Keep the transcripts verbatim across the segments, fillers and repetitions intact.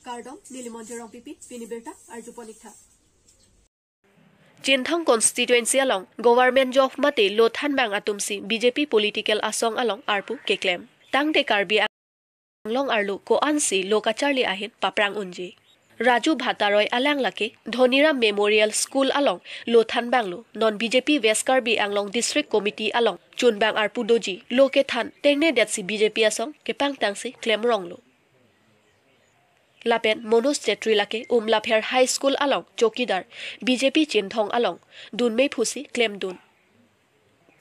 Kardom, neli Monjir Rongpipi, pini birta arjupon ik tha. Chinthong constituency along government job mate lo thanbang atumsi B J P political asong along arpu keklem. Tangte Karbi Anglong arlo ko-ansi lo kacharli ahin paprang unji. Raju Bhatta Roy alang lake Dhoniram Memorial School along lo thanbanglo, non B J P West Karbi Anglong District Committee along chunbang arpu doji, lo kethan tengnedetsi B J P asong kepangtangsi klemronglo. Lapen Manoj Chetri lake Umlapher High School along chowkidar, B J P Chinthong along dun meiphusi klemdun.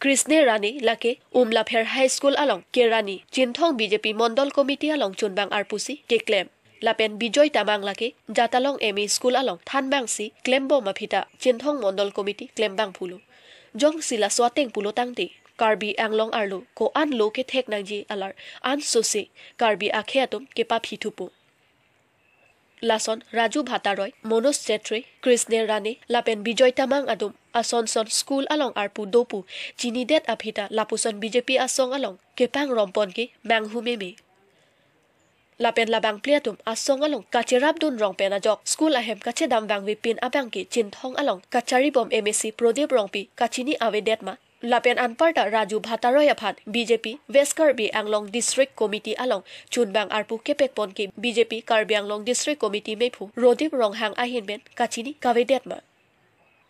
Krishna Rane lake Umlapher High School along kerani, Chinthong B J P Mondol Committee along chunbang arpusi keklem. Lapen Bijoy Tamang lake Jatalong M E School along thanbangsi klembom aphi ta Chinthong Mondol Committee klembang pulo. Jongsi laso ateng pulo tangte, Karbi Anglong arlo ko-an lo kethek nangji alar ansose Karbi akhei atum kepaphithupo. Lason Raju Bhatta Roy, Manoj Chetri, Krishna Rane, lapen Bijoy Tamang atum asonson school along arpu dopu chinidet aphi ta lapuson B J P asong along kepangrompon ke manghu meme. Lapen labangpli atum asong along kacherapdun rong pen ajok school ahem kachedam vangvepin abangke Chinthong along kacharibom M A C Prodip Rongpi kachini avedet ma. Lapen anparta Raju Bhatta Roy aphan B J P West Karbi Anglong District Committee along chunbang arpu kepekpon ke B J P Karbi Anglong District Committee meiphu Rodip Ronghang ahin pen kachini kavedet ma.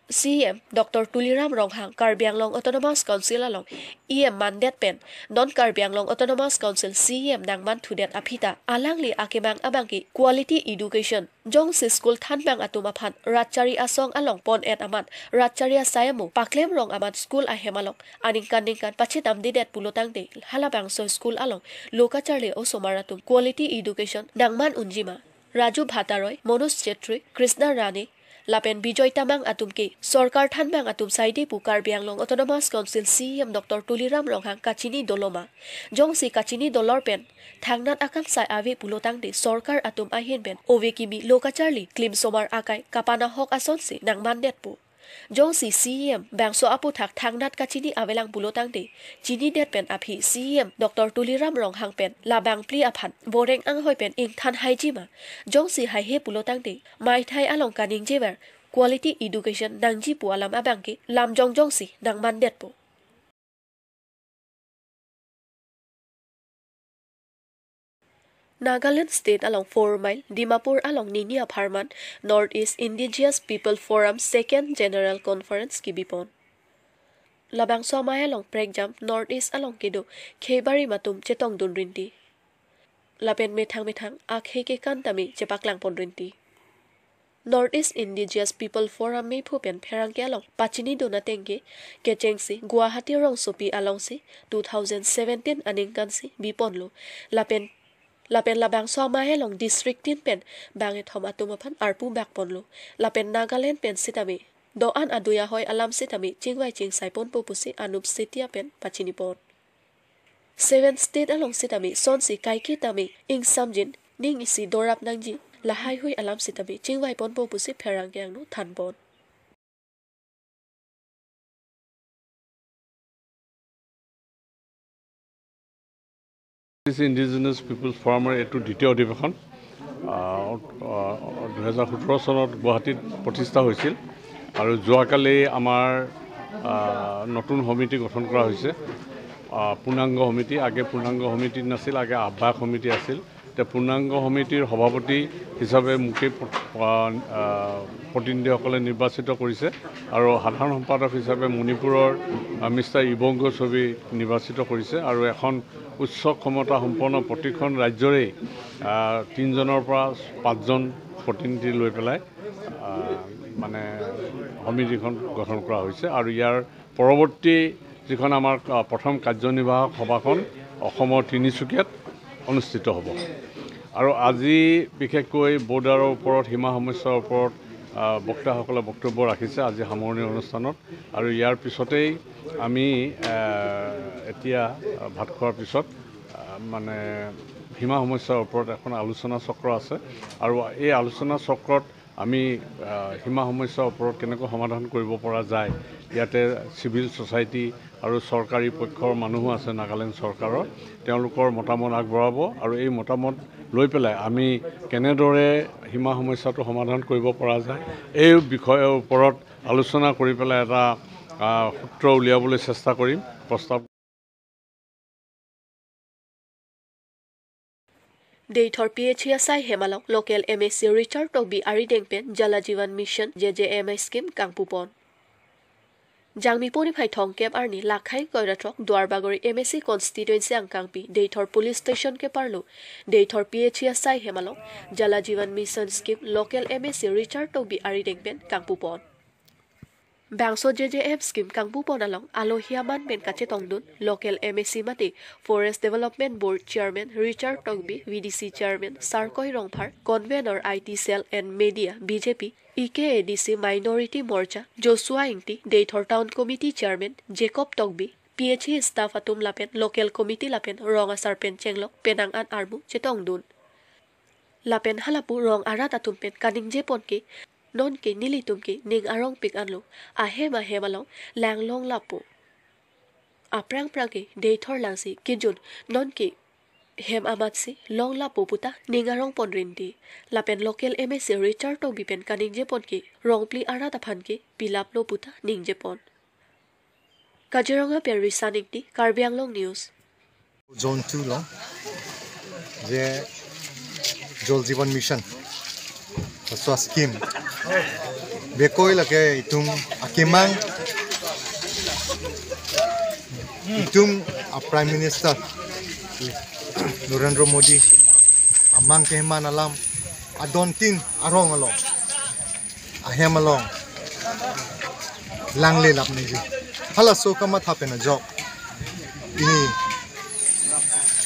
C E M Doctor Tuliram Ronghang Karbi Anglong Autonomous Council along E M mandet pen non Karbi Anglong Autonomous Council C E M nangmanthudet aphi ta alangli akemang abangke quality education. Jongsi school thanbang atum aphan ratchari asong along pon-et amat, ratchari asai amo paklemrong amat school ahem along aningkan ningkan pachedamdedet pulo tangte, halabangso school along lo kacharli osomar atum quality education nangman unji ma. Raju Bhatta Roy, Manoj Chetri, Krishna Rane, lapen Bijoy Tamang atum ke sorkar thanbang atum saide pu Karbi Anglong Autonomous Council C E M Doctor Tuliram Ronghang kachini doloma. Jongsi kachini dolor pen thangnat akangsai ave pulo tangte sorkar atum ahin pen ove kimi lo kacharli klimsomar akai kapanahok asonsi nangmandetpo. Jongsi C E M bangso aputhak thangnat kachini avelang pulo tangte, chinidet pen aphi C E M Doctor Tuliram Ronghang pen labangpli aphan boreng anghoi pen ingthan haiji ma. Jongsi haihe pulo tangte, maithai along kaningjever quality education nangji pu alam abangke lam jongjongsi nangmandetpo. Nagaland State along four mile, Dimapur along nini apharman North East Indigenous People Forum Second General Conference kebipon. Labangso amei along prekjam North East along kedo khei barim atum chetongdun rinti. Lapen methang methang akhei kekan tame chepaklangpon rinti. North East Indigenous People Forum meiphu pen pherangke along pachinidun ateng ke kechengsi Guwahati rongsopi alongsi two thousand seventeen aningkansi biponlo. Lapen, lapen labangso amei along district tin pen bangkethom atum aphan arpu bakponlo. Lapen Nagaland pen sitame do-an adui ahoi alam sitame chingvai chingsaiponpo pusi Anup Setia pen pachinipon. Seven State along sitame sonsi kaiketame ingsamjin ning isi dorap nangji lahaihui alam sitame chingvaiponpo pusi pherangke angno thanpon. Indigenous Peoples Forumৰ এইটো দ্বিতীয় অধিৱেশন, আহ, আহ, দুহেজাৰ সোতৰ চনত গুৱাহাটীত প্ৰতিষ্ঠা হৈছিল আৰু যোৱাকালি আমাৰ, আহ, নতুন সমিতি গঠন কৰা হৈছে। আহ, পূৰ্ণাংগ সমিতি, আগে পূৰ্ণাংগ সমিতি নাছিল, আগে আহ্বায়ক সমিতি আছিল। এতিয়া পূৰ্ণাংগ সমিতিৰ সভাপতি হিচাপে মোকেই প-, আহ, আহ, প্ৰতিনিধিসকলে নিৰ্বাচিত কৰিছে আৰু সাধাৰণ সম্পাদক হিচাপে মণিপুৰৰ, আহ, মিষ্টাৰ ইবংগ ছবি নিৰ্বাচিত কৰিছে আৰু এখন উচ্চ ক্ষমতা সম্পন্ন প্ৰতিখন ৰাজ্যৰেই, আহ, তিনিজনৰ পৰা পাঁচজন প্ৰতিনিধি লৈ পেলাই, আহ, মানে সমিতিখন গঠন কৰা হৈছে আৰু ইয়াৰ পৰৱৰ্তী যিখন আমাৰ, আহ, প্ৰথম কাৰ্যনিৰ্বাহক সভাখন অসমৰ তিনিচুকীয়াত অনুষ্ঠিত হ'ব। আৰু আজি বিশেষকৈ বৰ্ডাৰৰ ওপৰত, সীমা সমস্যাৰ ওপৰত, আহ, বক্তাসকলে বক্তব্য ৰাখিছে আজি সামৰণি অনুষ্ঠানত। আৰু ইয়াৰ পিছতেই আমি, আহ, এতিয়া, আহ, ভাত খোৱাৰ পিছত, আহ, মানে সীমা সমস্যাৰ ওপৰত এখন আলোচনা চক্ৰ আছে আৰু এই আলোচনা চক্ৰত আমি, আহ, সীমা সমস্যাৰ ওপৰত কেনেকৈ সমাধান কৰিব পৰা যায়, ইয়াতে চিভিল ছ'চাইটি আৰু চৰকাৰী পক্ষৰ মানুহো আছে নাগালেণ্ড চৰকাৰৰ, তেওঁলোকৰ মতামত আগবঢ়াব আৰু এই মতামত লৈ পেলাই আমি কেনেদৰে সীমা সমস্যাটো সমাধান কৰিব পৰা যায়, এই বিষয়ৰ ওপৰত আলোচনা কৰি পেলাই এটা, আহ, সূত্ৰ উলিয়াবলৈ চেষ্টা কৰিম। প্ৰস্তাৱ। Deithor P H E asai hem along local M A C Richard Tokbi arideng pen Jal Jeevan Mission J J M I scheme kangpupon. Jangmi pori phai thomkep arni lakhai koira throk Duarbagori M A C constituency angkangpi Deithor police station keparlo Deithor P H E asai hem along Jal Jeevan Mission scheme local M A C Richard Tokbi arideng pen kangpupon. Bangso J J M scheme kangpupon along alohi aman pen kachetongdun local M A C mate Forest Development Board Chairman Richard Tokbi, V D C Chairman Sarkoi Rongphar, Convener I T Cell and Media B J P, E K A D C Minority Morcha Joshua Ingti, Deithor Town Committee Chairman Jacob Tokbi, P H E staff atum lapen local committee lapen rong asar pen chenglok penang an armu chetongdun. Lapen halapu rong arat atum pen kaningjepon ke, nonke nelitum ke ning arongpik anlo, ahem ahem along langlong lapu. Aphrang phrang ke Deithor langsi kejun nonke hem amatsi long lapu puta ning arongpon rinti. Lapen local M A C Richard Tokbi pen kaningjepon ke rongpli arat aphan ke pilaplo puta ningjepon. Kaziranga pen Risan Ingti, Karbi Anglong News. Zone two along, je Jal Jeevan Mission, laso scheme bekoi lake itum akemang, itum a Prime Minister Narendra Modi amang keman alam adon tin arong along, ahem along langle lap nangji. Halaso kamatha pen ajok, pini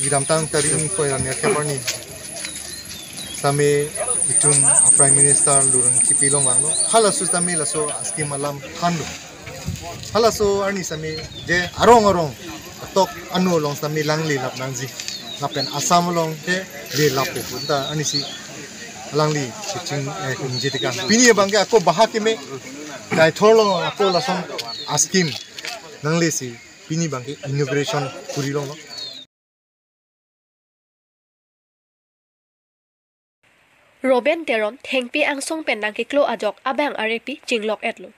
kedamtang tarik ingkoi ra nerkep arni sitame itum a Prime Minister lurun kipi long vanglo. Halaso sitame laso scheme alam thanlo. Halaso arni sitame je arong arong atok anu along sitame langle lap nangji. Lapen Assam along ke le lap pu ta arnisi alangli keching, eh, kechingje tekang. Pini abangke ako baha keme, Deithor along ako lason a scheme nanglesi pini abangke inauguration kuri longlo. Roben Teron thengpi angsong pen nangkeklo ajok abang arepi chinglok-etlo.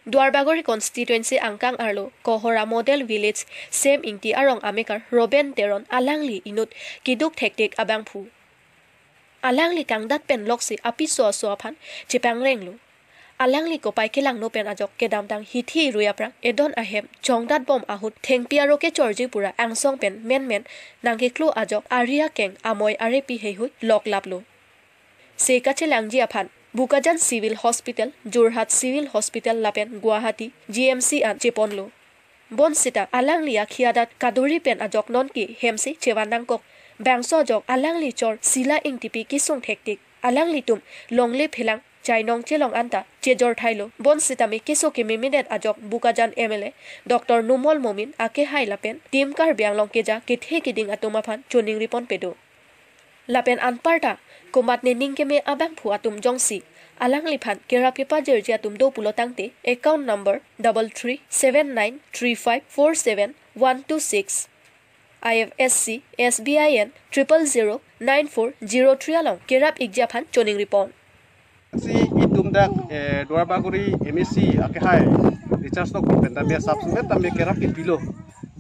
Duarbagori constituency angkang arlo Kohora Model Village Sem Ingti arong amekar Roben Teron alangli inut keduk thektik abangphu. Alangli kangdat pen loksi apiso aso aphan chepangrenglo. Alangli kopai kelangno pen ajok kedamtang hithi rui aphrang edon ahem chongdat bom ahut thengpi aro kechorji pura angsong pen menmen nangkeklo ajok ari akeng amoi arepi heihui lok laplo. Se kachelangji aphan Bokajan Civil Hospital, Jorhat Civil Hospital lapen Guwahati G M C an cheponlo. Bonsita alangli akhi adat kaduri pen ajok nonke hemsi chevan nangkok. Bangso ajok alangli chor Sila Ingtipi kesung thektik. Alanglitum longle phelang chainong chelong anta chejor thailo. Bonsitame keso kememedet ajok Bokajan M L A Doctor Numal Momin akehai lapen Team Karbi Anglong keja kethe keding atum aphan choningripon pedo. Lapen anparta komatne ning keme abangphu atum jongsi alangliphan kerap kepajirji atum do pulo tangte account number double three seven nine three five four seven one two six, I F S C, S B I N triple zero nine four zero three along kerap ikji aphan choningripon. Si itum dak, eh, Duarbagori M A C akehai Richard Tokbi pen tame sap sumet tame kerap kepilo.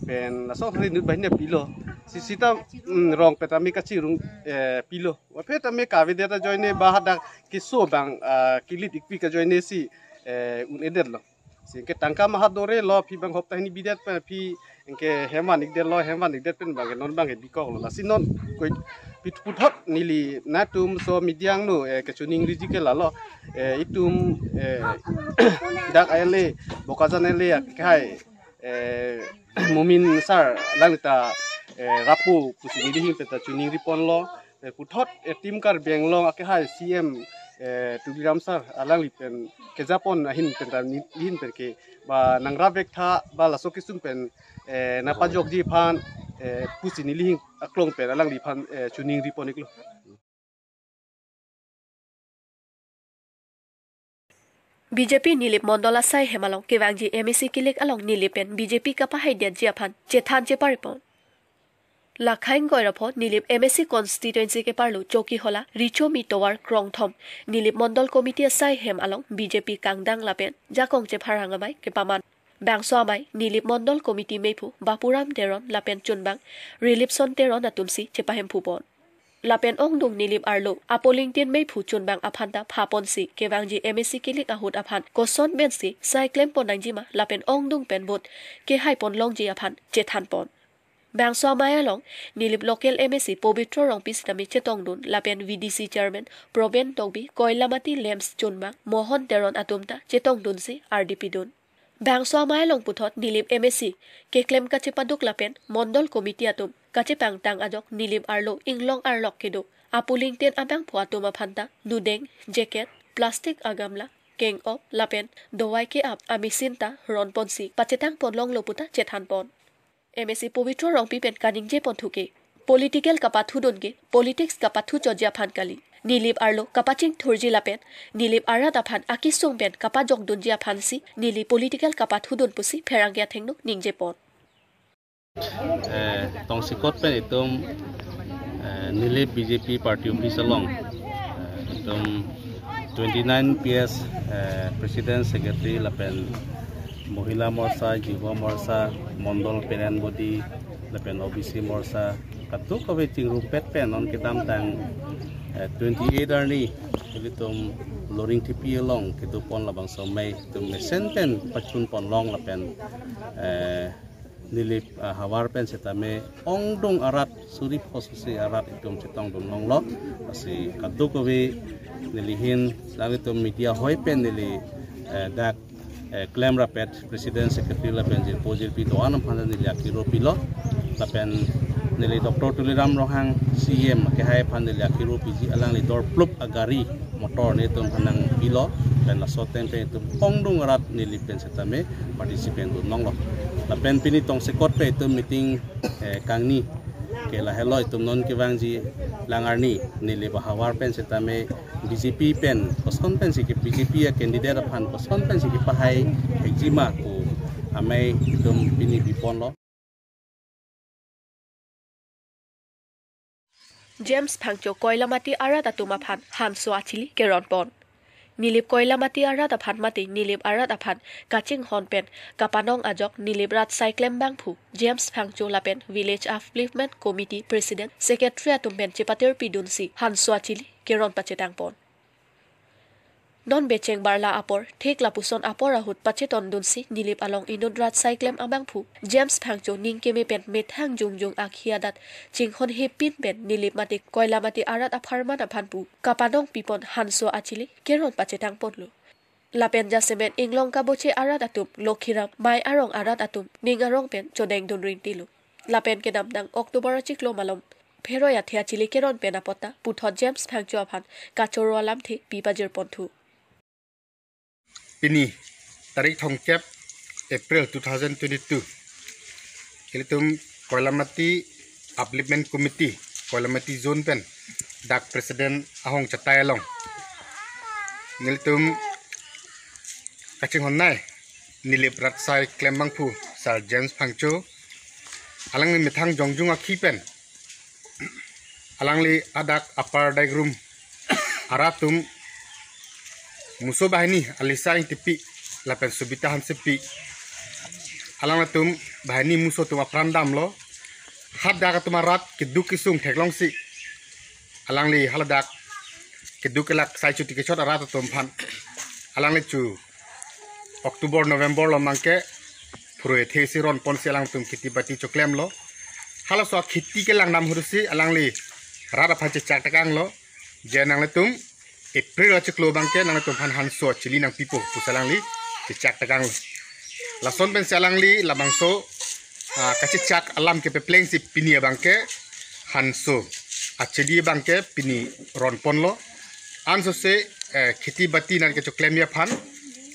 Pen laso hari inut banghini pilo. Si sita, mm, rong pen tame kachirung, eh, pilo. Waphe tame kavedet ajoine ba hadak keso abang, ah, kilit ikpi kajoine si, eh, un-edetlo. Si ke tangka mahat dore lo, phi abang hopta hini bidet pen phi ke hem van-ikdetlo, hem van-ikdet pen abang non abang bikoklo. Lasi non koi pit puthot neli nangtum so media angno, eh, kechoningriji ke lalo, eh, itum, eh, dak M L A, Bokajan M L A akehai, eh, Momin sir alangli ta, eh, rappo pusi neli ahin pen ta choningriponlo. Eh, puthot, eh, Team Karbi Anglong akehai C M, eh, Tuliram sir alangli pen kejapon ahin pen ta ni-, nihin pen ke ba nangrap-ik tha ba laso kesung pen, eh, nangpajokji aphan, eh, pusi neli ahin aklong pen alangliphan, eh, choningripon-iklo. B J P Nilip Mondol asai hem along kevangji M A C kilik along Nilip pen B J P kapahai diatji aphan chethan cheparipon. Lakhaing Goirapho Nilip M A C constituency keparlo Chokihola Richomi tovar krongthom Nilip Mondol Committee asai hem along B J P kangdang lapen jakong chepharang amei kepaman. Bangso amei Nilip Mondol Committee meiphu Bapuram Teron lapen chunbang Rilipson Teron atumsi chepahemphupon. Lapen ongdung Nilip arlo apolingtin meiphu chunbang aphanta phaponsi kevangji M A C kilik ahut aphan koson pensi sai klempon nangjima lapen ongdung pen vote kehaipon longji aphan chethanpon. Bangso amei along Nilip local M A C Pobitro Rongpi sitame chetongdun lapen V D C Chairman Proben Tokbi, Koilamati Lamps chunbang Mohon Teron atumta chetongdunsi ardi pidun. Bangso amei along puthot Nilip M A C keklem kachepaduk lapen Mondol Committee atum kachepangtang ajok Nilip arlo inglong arlok kedo apolingtin abangphu atum aphanta nudeng, jacket, plastic agamla, keng-op lapen dovai ke-ap amachine ta ronponsi pachetangpon longlo puta chethanpon. M A C Pobitro Rongpi pen kaningjeponthu ke political kapathudun ke politics kapathuchotji aphan kali. Nilip arlo kapachingthurji lapen Nilip arat aphan akesung pen kapajokdunji aphansi neli political kapathudun pusi pherangke athengno ningjepon. Eh, tongsekot pen itum, eh, Nilip B J P party office along, eh, itum twenty-nine P S, eh, President, Secretary lapen Mohila Morcha, Yuva Morcha, Mondol Parent Body lapen O B C Morcha, kadokave chingrumpet pen non kedamtang, eh, twenty-eight arni ilitum Loringthepi along kedopon labangso amei itum mesen pen pachunpon long lapen, eh, Nilip, ah, havar pen setame ongdung arat suri phosusi arat itum chetongdun longlo. Lasi kadokave neli ahin nanglitum media hoi pen neli, eh, dak, eh, klem rapet President, Secretary lapen jirpo jirpi do-an aphan neli akiro pilo. Lapen neli Doctor Tuliram Ronghang C E M kehai aphan neli akiro piji, alangli dorplup agari motor netum aphan nangpilo. Pen laso ateng pen itum ongdung arat Nilip pen setame participant dun longlo. Lapen pini tongsekot pen itum meeting, eh, kangni ke lahelo itum non kevangji lang arni Nilip ahavar pen setame B J P pen koson pensi ke B J P a-candidate aphan koson pensi kepahai hekjima pu amei itum pini biponlo. James Phangcho Koilamati arat atum aphan hanso achili keronpon. Nilip Koilamati arat aphan mate Nilip arat aphan kachinghon pen kapanong ajok Nilip rat sai klem abangphu James Phangcho lapen Village Upliftment Committee President, Secretary atum pen chepatir pidunsi hanso achili keron pachetangpon. Non becheng barla apor, thik lapuson apor ahut pachetondunsi Nilip along inut rat sai klem abangphu James Phangcho ning keme pen methang jongjong akhi adat chinghon hepin pen Nilip mate Koilamati arat apharman aphan pu kapanong pipon hanso achili keron pachetangponlo. Lapen jasemet inglong kaboche arat atum, Lokhiram, Mai arong arat atum ning arong pen chodengdun rinti lo. Lapen kedamtang October achiklo malom pheroi athe achili keron pen apot ta puthot James Phangcho aphan kachoro alamthe pi pajirponthu. Pini tarik thomkep April two thousand twenty-two, ilitum Koilamati Upliftment Committee, Koilamati Zone pen dak President ahong chatai along nelitum kachinghonnei Nilip rat sai klem abangphu Sir James Phangcho, alangli methang jongjong akhi pen alangli adak Upper Daigrum arat atum muso banghini Alisa Ingtipi lapen Subita Hansepi, alanglitum banghini muso atum apran damlo. Hadak atum arat keduk kesung theklongsi alangli haladak keduk kelak sai chuti kechot arat atum aphan alangli chu October, November along abangke phurui athe si ronponsi alangtum kheti bati choklemlo. Halaso akheti kelang dam ahutsi alangli rat aphan chechak tekanglo, je nanglitum April achiklo abangke nanglitum aphan hanso achili nangpipo pusi alangli chechak tekanglo. Lason pensi alangli labangso, ah, kachechak alam kepeplengsi pini abangke hanso achili abangke pini ronponlo. Ansose, eh, kheti bati nangkechoklemji aphan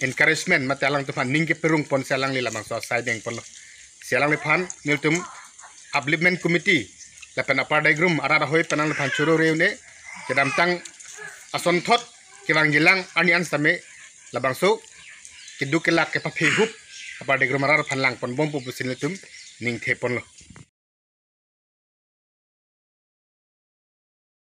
encouragement mate alangtum aphan ning keperungponsi alangli labangso asai dengponlo. Si alangliphan nelitum Upliftment Committee lapen Upper Daigrum arat ahoi pen alangliphan choro reune, kedamtang asonthot kevangji lang arni an setame Labangso keduk kelak kepathe hup apar Degro Marar aphan langponbompo pusi nelitum ningtheponlo.